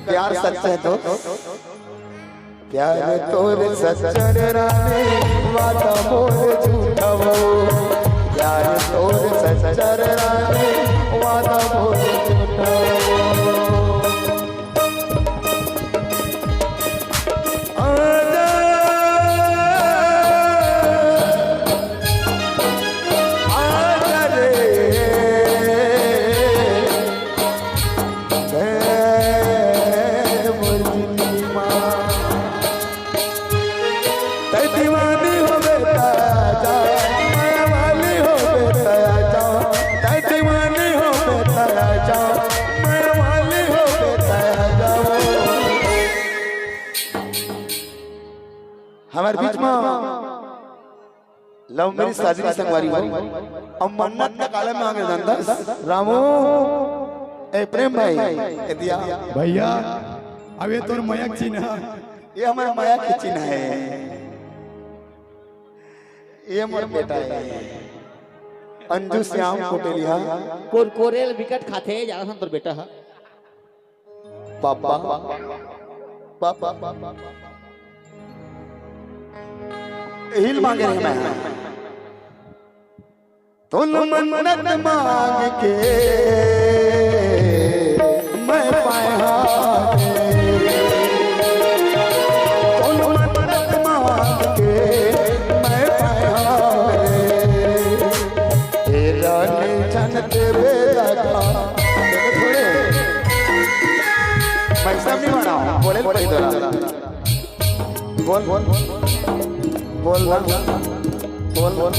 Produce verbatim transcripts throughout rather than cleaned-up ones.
प्यार सच्चा है तो। प्यार तोर सच्चा रे रानी, वादा मोर झूठा वो। प्यार तोर सच्चा रे रानी, वादा मोर झूठा वो। आजा, आजा रे। ए मोर जिंदगी माँ, तै दीवानी होबे त आजा, माया वाली होबे त आजा, तै दीवानी होबे त आजा, माया वाली होबे त आजा। हमर बीच में लव मेरी शादी संगवारी हो। अब मन्नत का काला में आगे जानता रामू। ए प्रेम भाई, ए दिया। भैया, अब ये तोर मया के चिन्ह। ये हमारे मया के चिन्ह है। ये मोर बेटा है, अंजू श्याम कोटेलिया। कोरकोरेल विकट खाथे, जाना सन तोर बेटा है। पापा, पापा, हिल मांगे रहे मैं। तोन मन्नत मांग के मैं पाए हारे। तोन मन्नत मांग के मैं पाए हारे। तेरा नहीं जानते बेटा का। थोड़े पैसा नहीं बनाओ, बोले बोले दोला। बोल, बोल, बोल ना, बोल, बोल।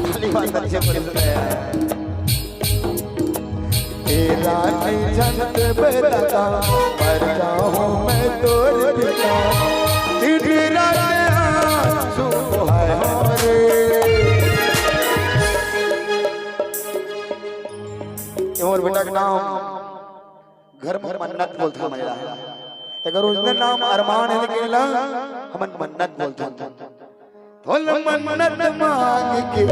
खाली बात अच्छे बोल रहे हैं। तेरा नहीं जानते बेटा का, मर जाऊं मैं तोर बिना। दिन रात आंसू है हमारे। ये मोर बेटा के नाम घर में मन्नत बोलता हमन ला। एकर ओरिजिनल नाम अरमान है, लेकिन ला हमन मन्नत बोलथन। बोल मन्नत मांग के